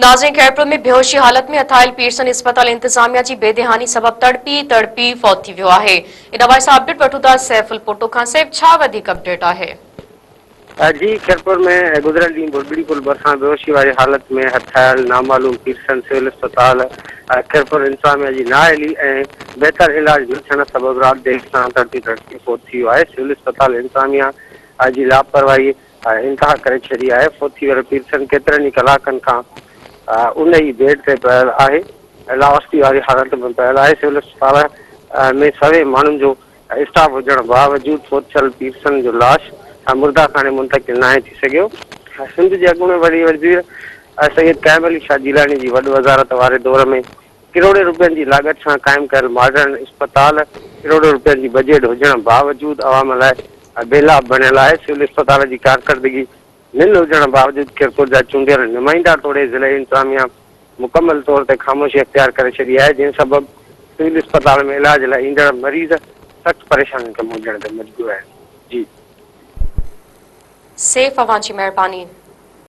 ناظرين خيرپور ۾ بيهوشي حالت ۾ هٿايل پيرسن اسپتال انتظاميا جي بيڌياني سبب تڙپي تڙپي فوت ٿي ويو آهي ان حوالي سان اپڊيٽ وٺون ٿا سيف الپوٽو کان سيف ڇا وڌيڪ اپڊيٽ آهي. جي خيرپور ۾ گذريل ڏينهن ڀرٻڙي پل ڀرسان بيهوشي واري حالت ۾ هٿايل نامعلوم پيرسن سول اسپتال خيرپور انتظاميا جي نااهلي ۽ بهتر علاج نه ٿيڻ سبب رات دير سان تڙپي تڙپي فوت ٿي ويو آهي سول اسپتال انتظاميا جي لاپرواهي انتها ڪري ڇڏي آهي، فوت ٿي ويل پيرسن ڪيترن ئي ڪلاڪن کان ان ئي بيڊ تي پيل آهي ۽ لاوسطي واري حالت ۾ پيل آهي، سول اسپتال ۾ سوين ماڻهن جو اسٽاف هجڻ باوجود فوت ٿيل پيرسن جو لاش مرده خاني منتقل ناهي ٿي سگهيو. سنڌ جي اڳوڻي وڏي وزير سيد قائم علي شاهه جيلاني جي وڏ وزارت واري دور ۾ ڪروڙين روپين جي لاڳت سان قائم ڪيل ماڊرن اسپتال ڪروڙين روپين جي بجيٽ هجڻ باوجود عوام لاء بي لاڀ بڻيل آهي، سول اسپتال جي ڪارڪردگي نل هجڻ باوجود خيرپور جا چونڊيل نمائندا توڙي ضلعي انتظاميا مڪمل طور تي خاموشي اختيار ڪري ڇڏي آهي، جنهن سبب سول اسپتال ۾ علاج لاء ايندڙ مريض سخت پريشانين کي منهن ڏيڻ تي مجبور آهن. جي. سيف اوهان جي مهرباني.